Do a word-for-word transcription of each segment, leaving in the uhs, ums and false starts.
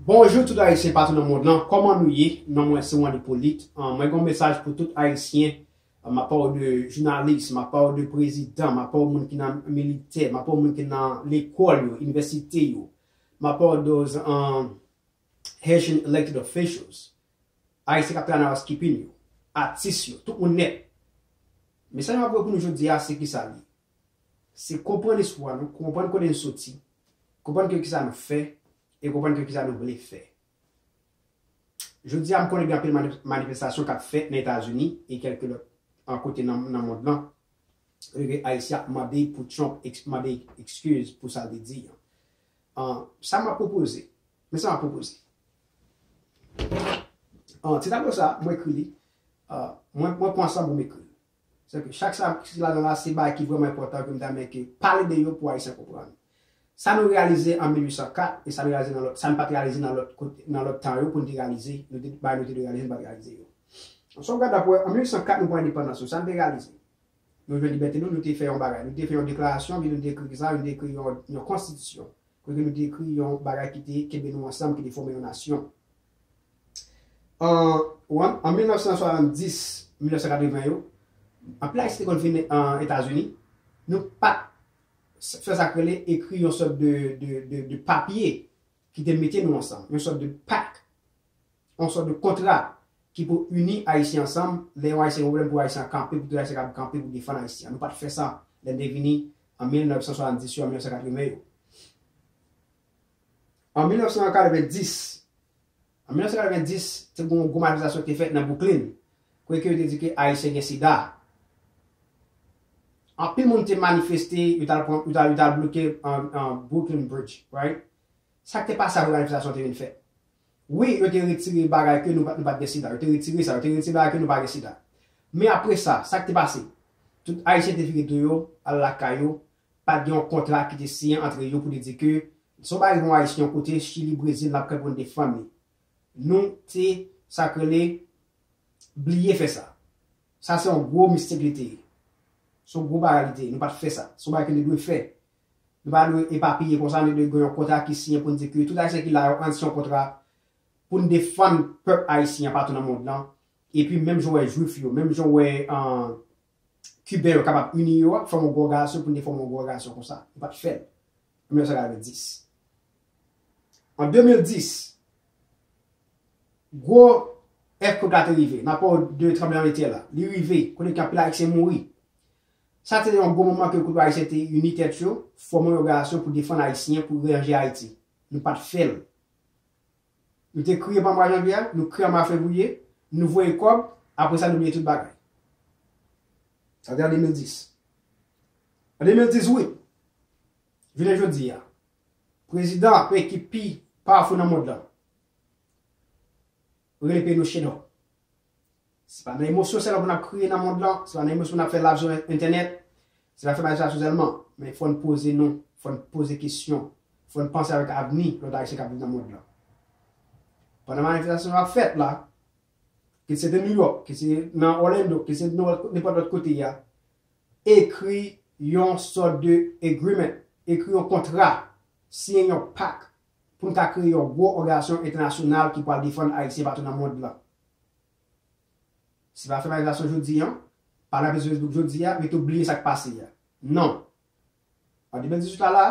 Bonjou tout Ayisyen patou nan mond lan, kòman nou ye? Non mwen se Wanny Hyppolite. An, mwen gen yon mesaj pou tout Ayisyen. An, m ap pale de jounalis, m ap pale de prezidan, m ap pale moun ki nan militè, m ap pale moun ki nan lekòl yo, inivèsite yo. M ap pale de, an, Haitian elected officials. Ayisyen k ap travay nan housekeeping yo, atis yo, tout moun nèt. Mesaj mwen ap voye pou nou jodi a, se kisa l ye? Se konprann istwa nou, konprann kote n soti, konprann ke kisa nou fè, e konprann ke kisa nou vle fè. Jodi a, m konnen gen anpil mani-, manifestasyon k ap fèt nan Etazini e kèlke lòt, an, kote nan, nan mond lan. Kote ke Ayisyen ap mande pou Trump eks-, mande ekskiz pou sa l te di an. An, sa m ap pwopoze, men sa m ap pwopoze. An, ti tablo sa, mwen ekri li. An, mwen, mwen pran san pou m ekri l. Se ke chak sa ki ladan la, se bagay ki vrèman enpòtan ke m ta renmen ke pale de yo pou Ayisyen konprann. Sa nou reyalize an mil uit san kat e sa nou reyalize nan lòt, sa n pa t reyalize nan lòt kote, nan lòt tan yo pou n te reyalize, nou te, bagay nou te dwe reyalize, nou pa t reyalize yo. Sa w gade ap wè, an mil uit san kat nou pran endepandans nou, sa n te reyalize? Nou jwenn libète nou, nou te fè yon bagay, nou te fè yon deklarasyon, epi nou te ekri sa, nou te ekri yon, yon konstitisyon. Kote nou te ekri yon bagay ki te kenbe nou ansanm, ki te fòme yon nasyon. An, an, an mil nèf san swasanndis, mil nèf san katreven yo, anpil Ayisyen te konn vin an Etazini, nou pa t fè sa k rele ekri yon sòt de, de, de, de papye ki te mete nou ansanm, yon sòt de pak, yon sòt de kontra ki pou ini Ayisyen ansanm, lè yon Ayisyen gen pwoblèm pou Ayisyen an kanpe, pou tout Ayisyen kapab kanpe pou defann Ayisyen an. Nou pa t fè sa lè n te vini an mil nèf san swasanndis yo, an mil nèf san katreven yo. An mil nèf san katrevendis, an mil nèf san katrevendis, te gen yon gwo manifestasyon ki te fèt nan Brooklyn, kote ke yo te di ke Ayisyen gen sida. Anpil moun te manifeste, yo t al pran, yo t al, yo t al bloke an, an Brooklyn Bridge, right? Sa k te pase apre manifestasyon te vin fèt? Wi, yo te retire bagay ke nou pa, nou pa t gen sida. Yo te retire sa, yo te retire bagay ke nou pa gen sida. Men apre sa, sa k te pase? Tout Ayisyen te vire do yo, al lakay yo, pa t gen yon kontra ki te siyen antre yo pou te di ke si yon bagay rive yon Ayisyen yon kote, Chili, Brezil, n ap kanpe pou n defann li. Nou te, sa k rele, bliye fè sa. Sa se yon gwo mistake li te ye. Se yon gwo bagay li te ye. Nou pa t fè sa. Se yon bagay ke nou te dwe fè. Nou pa dwe epapiye konsa, nou dwe gen yon kontra ki siyen pou n di ke tout Ayisyen ki la yo, ann siyen yon kontra pou n defann pèp ayisyen an patou nan mond lan. Epi menm jan w wè Jwif yo, menm jan w wè, an, Kiben yo kapab ini yo a, fòme yon gwo òganizasyon pou n te fòme yon gwo òganizasyon konsa. Nou pa t fè l. An mil nèf san katrevendis. An de mil dis, gwo earthquake la te rive. N ap pale de tranblemanntè la. Li rive, kote ke anpil Ayisyen mouri. Sa te yon gwo moman ke gwoup Ayisyen te ini tèt yo, fòme yon òganizasyon pou defann Ayisyen, pou ranje Ayiti. Nou pa t fè l. Nou te kriye pandan mwa janvye a, nou kriye an mwa fevriye, nou voye kòb, apre sa nou bliye tout bagay. Sa te an de mil dis. An de mil dizuit, jounen jodi a, prezidan peyi ki pi pawafou nan mond lan rele peyi nou Chedò. Se pa nan emosyon sèlman pou n ap kriye nan mond lan, se pa nan emosyon pou n ap fè live sou entènèt, se pa fè manifestasyon sèlman, men fò n poze nou, fò n poze kesyon, fò n panse avèk avni lòt Ayisyen k ap viv nan mond lan. Pandan manifestasyon yo ap fèt la, ke se te New York, ke se nan Orlando, ke se nan nenpòt lòt kote a, ekri yon sòt de agreement, ekri yon kontra, siyen yon pak pou n ka kreye yon gwo òganizasyon entènasyonal ki pral defann Ayisyen patou nan mond lan. Se pa fè manifestasyon jodi a, pa nan Facebook jodi a, men tou bliye sa k pase a. Non. An de mil dizuit la, la,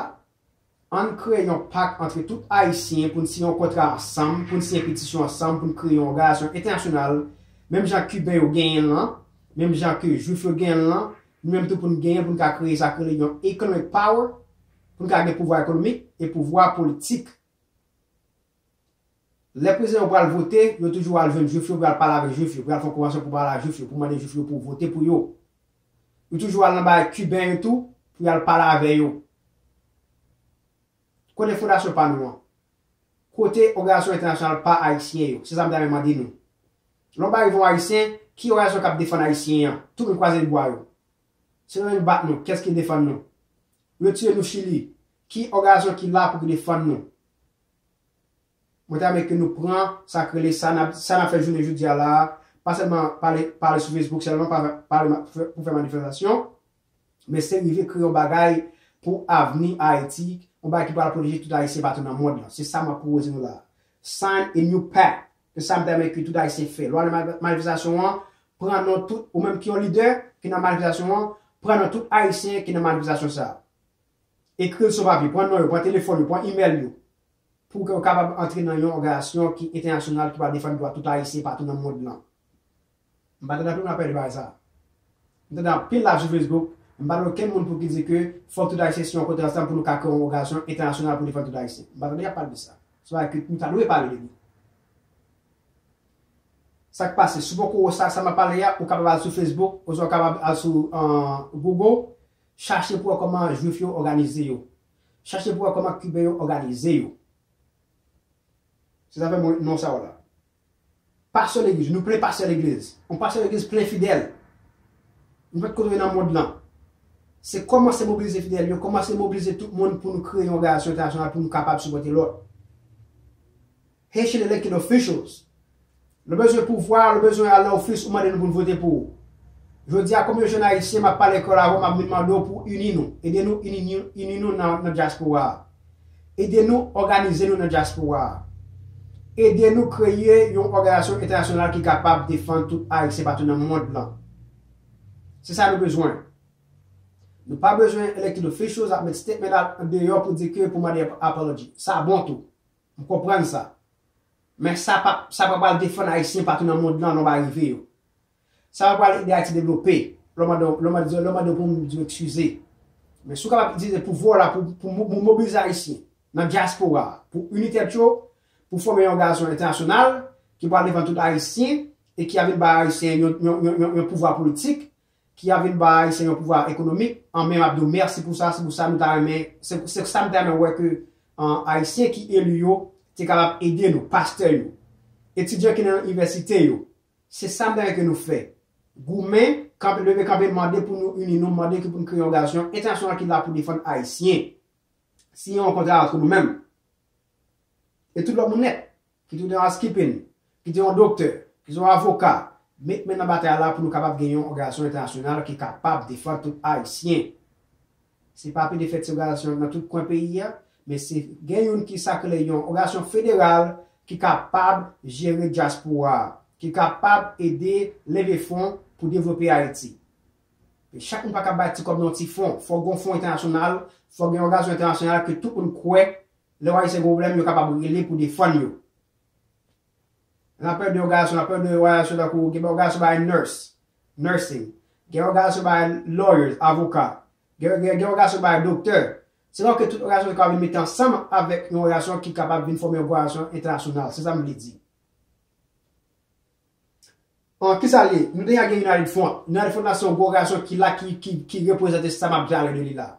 ann kreye yon pak antre tout Ayisyen pou n siyen yon kontra ansanm, pou n siyen petisyon ansanm, pou n kreye yon òganizasyon entènasyonal, menm jan Kiben yo genyen l lan, menm jan ke Jwif yo genyen l lan, nou menm tou pou n genyen l, pou n ka kreye sa k rele yon economic power, pou n ka gen pouvwa ekonomik e pouvwa politik. Lè prezidan yo pral vote, yo toujou al jwenn Jwif yo pou y al pale avèk Jwif yo, pou y al fè yon konvansyon pou pale ak Jwif yo, pou mande Jwif yo pou vote pou yo. Yo toujou al nan bagay Kiben yo tou, pou y al pale avè yo. Kote fondasyon pa nou an? Kote òganizasyon entènasyonal pa Ayisyen yo? Se sa m ta renmen mande nou. Lè yon bagay rive yon Ayisyen, ki òganizasyon k ap defann Ayisyen an? Tout moun kwaze bra yo. Se nou menm bat nou, kiyès ki defann nou? Yo tiye nou Chili, ki òganizasyon ki la pou ki defann nou? Mwen ta renmen ke nou pran sa k rele sa n ap, sa n ap fè jounen jodi a la a, pa sèlman pale, pale sou Facebook sèlman, pa pale ma-, fè, pou fè manifestasyon, men se rive kreye yon bagay pou avni Ayiti, yon bagay ki pral pwoteje tout Ayisyen patou nan mond lan. Se sa m ap pwopoze nou la a. Sign a new pact. Se sa m ta renmen ke tout Ayisyen fè. Lè w al nan manifestasyon an, pran non tout, ou menm ki yon lidè ki nan manifestasyon an, pran non tout Ayisyen ki nan manifestasyon sa a. Ekri l sou papye, pran non yo, pran telefòn yo, pran imèl yo, pou ke yo kapab antre nan yon òganizasyon ki entènasyonal ki pral defann dwa tout Ayisyen patou nan mond lan. M pa tande anpil moun ap pale de bagay sa. M tande anpil la sou Facebook, m pa tande okenn moun pou ki di ke fòk tout Ayisyen siyen yon kontra ansanm pou nou ka kreye yon òganizasyon entènasyonal pou defann tout Ayisyen. M pa tande y ap pale de sa. Se bagay ke nou ta dwe pale de li. Sa k pase? Si w poko wè sa, sa m ap pale a, ou kapab al sou Facebook, oswa ou kapab al sou, euh, Google, chache pou wè kòman Jwif yo òganize yo. Chache pou wè kòman Kiben yo òganize yo. Se sa fè mwen non sa w la. Pastè legliz, nou plen pastè legliz. Yon pastè legliz plen fidèl. Nenpòt kote w ye nan mond lan. Se kòmanse mobilize fidèl yo, kòmanse mobilize tout moun pou nou kreye yon òganizasyon entènasyonal pou nou kapab sipòte lòt. Haitian elected officials. Lè w bezwen pouvwa, lè w bezwen al nan ofis, ou mande nou pou n vote pou ou. Jodi a, kòm yon jèn ayisyen, m ap pale kò la avè w, m ap vin mande w pou w ini nou. Ede nou ini, ini nou nan, nan dyaspora a. Ede nou òganize nou nan dyaspora a. Ede nou kreye yon òganizasyon entènasyonal ki kapab defann tout Ayisyen patou nan mond lan. Se sa nou bezwen. Nou pa bezwen elected officials ap met statement deyò pou di ke pou mande apology. Sa bon tou. M konprann sa. Men sa pa, sa pa pral defann Ayisyen patou nan mond lan lè w pa rive yo. Sa pa pral ede Ayiti devlope. Lè w mande, lè w mande, lè w mande pou m di w eskize. Men si w kapab itilize pouvwa w la pou, pou mo-, pou mobilize Ayisyen nan dyaspora a, pou ini tèt yo, pou fòme yon òganizasyon entènasyonal ki pral defann tout Ayisyen e ki a vin bay Ayisyen yon, yon, yon, yon, yon pouvwa politik, ki a vin bay Ayisyen yon pouvwa ekonomik, anben m ap di w mèsi pou sa, se pou sa nou ta renmen, se, se sa m ta renmen wè ke, an, Ayisyen ki eli yo te kapab ede nou, pastè yo, etidyan ki nan inivèsite yo. Se sa m ta renmen ke nou fè. Goumen, kanpe, leve kanpe, mande pou nou ini nou, mande ke pou nou kreye yon òganizasyon entènasyonal ki la pou defann Ayisyen. Siyen yon kontra ant nou menm. E tout lòt moun nèt, ki te yon housekeeping, ki te yon doktè, ki te yon avoka, met men nan batay la pou nou kapab gen yon òganizasyon entènasyonal ki kapab defann tout Ayisyen. Se pa pede fè ti òganizasyon nan tout kwen peyi a, men se gen youn ki sakle yon òganizasyon federal ki kapab jere dyaspora a, ki kapab ede leve fon pou devlope Ayiti. E chak moun pa ka bay ti kòb nan yon ti fon. Fòk gen yon fon entènasyonal, fòk gen yon òganizasyon entènasyonal ke tout moun kwè, lè yon Ayisyen gen pwoblèm, yo kapab rele pou defann yo. N ap pale de òganizasyon, n ap pale de òganizasyon tankou, gen òganizasyon bay nurse, nursing. Gen òganizasyon bay lawyers, avoka. Gen, gen, gen òganizasyon bay doktè. Se donk ke tout òganizasyon yo ka vin mete ansanm avèk yon òganizasyon ki kapab vin fòme yon òganizasyon entènasyonal. Se sa m vle di. An, kisa l ye? Nou deja gen United Front. United Front la se yon gwo òganizasyon ki la, ki, ki, ki reprezante sa m ap pale de li la.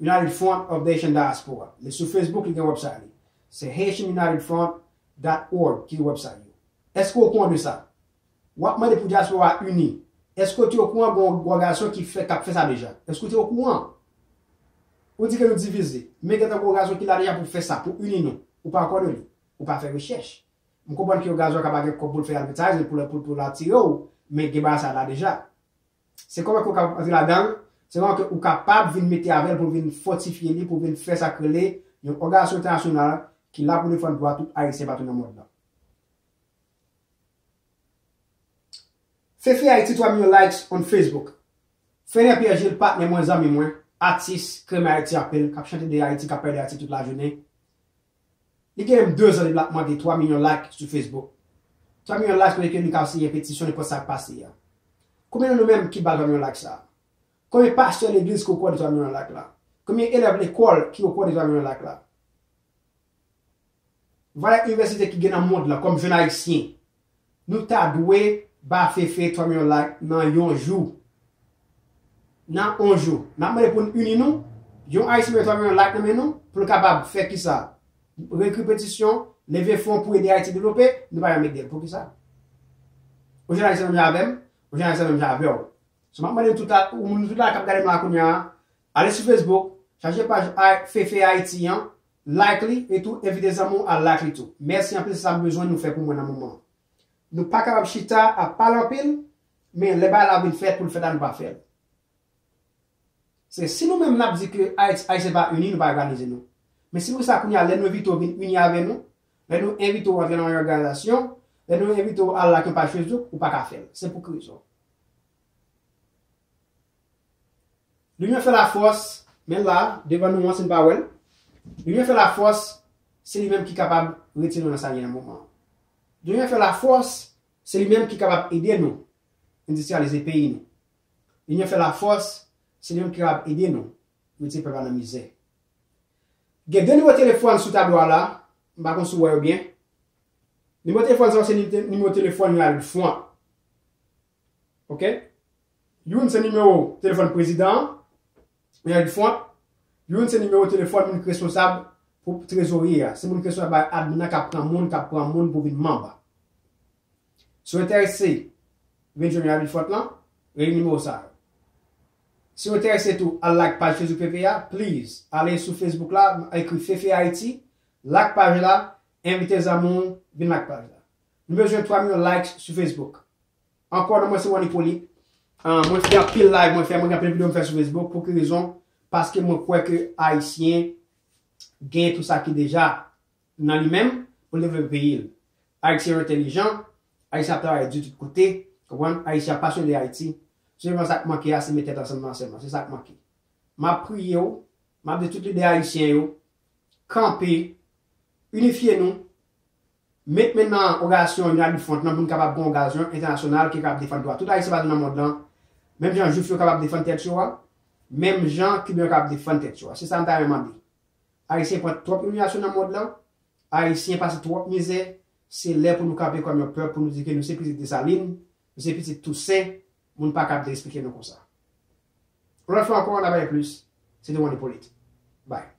United Front of the Haitian Diaspora. Li sou Facebook, li gen website li. Se Haitian United Front dot org ki website li. Èske w okouran de sa? W ap mande pou dyaspora a ini. Èske w te okouran gen yon òganizasyon ki fè, k ap fè sa deja? Èske w te okouran? Ou di ke nou divize. Men gentan gen yon òganizasyon ki la deja pou fè sa, pou ini nou. Ou pa okouran de li. Ou pa fè rechèch. M konprann ke yon gazon ka pa gen kòb pou l fè advertising, pou l, pou, pou l atire w, men gen bagay sa la deja. Se kòman ke w kapab antre ladan l, se kòman ke ou kapab vin mete avè l pou l vin fòtifye li, pou vin fè sa k rele yon òganizasyon entènasyonal ki la pou defann dwa tout Ayisyen patou nan mond lan. Fefe Ayiti twa milyon likes on Facebook. Fenè Pierre Gilles, patnè mwen, zanmi mwen, atis, k renmen Ayiti anpil, k ap chante de Ayiti, k ap pale de Ayiti tout lajounen. Li gen menm de zan depi l ap mande twa milyon like sou Facebook. Twa milyon like kote ke li ka siyen petisyon nenpòt sa k pase a. Konbyen nan nou menm ki ba l twa milyon like sa a? Konbyen pastè legliz ki okouran de twa milyon like la? Konbyen elèv lekòl ki okouran de twa milyon like la? Valè inivèsite ki gen nan mond lan kòm jèn ayisyen, nou ta dwe ba Fefe twa milyon like nan yon jou. Nan yon jou. N ap mande pou n ini nou. Yon ayisyen mete twa milyon like nan men nou pou l kapab fè kisa? Ekri petisyon, leve fon pou ede Ayiti devlope, nou pa janm ede l. Poukisa? Yon jèn ayisyen menm jan avè m, yon jèn ayisyen menm jan avè w. So, m ap mande nou tout la, ou moun tout la k ap gade m la kounye a, ale sou Facebook, chache paj Ay-, Fefe Ayiti an, like li, e tou envite zanmi w al like li tou. Mèsi anpil, se sa m bezwen nou fè pou mwen nan moman an. Nou pa kapab chita ap pale anpil, men lè bagay la vin fèt, pou l fèt la, nou pa fè l. Se si nou menm n ap di ke Ayiti, Ayisyen pa ini, nou pa òganize nou. Men se pou sa kounye a, lè nou envite w vin ini avè nou, Lè nou envite w antre nan yon òganizasyon, lè nou envite w al like yon paj Facebook, ou pa ka fè l. Se pou ki rezon? L'union fait la force, men la, devan nou an, si n pa wè l. L'union fait la force, se li menm ki kapab retire nou nan sa n ye nan moman an. L'union fait la force, se li menm ki kapab ede nou endistriyalize peyi nou. L'union fait la force, se li menm ki kapab ede nou retire pèp la nan mizè. Gen de nimewo telefòn sou tablo a la, m pa konn si w wè yo byen. Nimewo telefòn sa yo se ni-, nimewo telefòn United Front. Oke? Youn se nimewo telefòn prezidan an, United Front. Youn se nimewo telefòn moun ki responsab pou trezorye a. Se moun ki responsab bay admin nan k ap pran moun, k ap pran moun pou vin manm. Si w enterese vin jwenn United Front lan, rele nimewo sa yo. Si w enterese tou al like paj Facebook Fefe a, please, ale sou Facebook la, ekri Fefe Ayiti, like paj la, envite zanmi w vin like paj la. Nou bezwen twa milyon likes sou Facebook. Ankò, non mwen se One Hippolyte. Ah, mwen fè anpil live, mwen fè, mwen gen anpil videyo mwen fè sou Facebook. Pou ki rezon? Paske mwen kwè ke Ayisyen gen tout sa ki deja nan li menm pou l devlope peyi l. Ayisyen yo entèlijan, Ayisyen ap travay di tout kote, konprann? Ayisyen ap pasyone de Ayiti. Sèlman sa k manke a, se met tèt ansanm nan sèlman. Se sa k manke. M ap priye w, m ap di tout lidè ayisyen yo, kanpe, inifye nou, met men nan òganizasyon United Front lan pou n kapab gen yon òganizasyon entènasyonal ki kapab defann dwa tout Ayisyen patou nan mond lan, menm jan Jwif yo kapab defann tèt yo a, menm jan Kiben yo kapab defann tèt yo a. Se sa m ta renmen mande. Ayisyen pran twòp imilyasyon nan mond lan, Ayisyen pase twòp mizè, se lè pou nou kanpe kòm yon pèp, pou nou di ke nou se pitit Desalin, nou se pitit Tousen, moun pa kab derespekte nou konsa. Yon lòt fwa ankò, n a pale plis, se te One Hippolyte. Bye.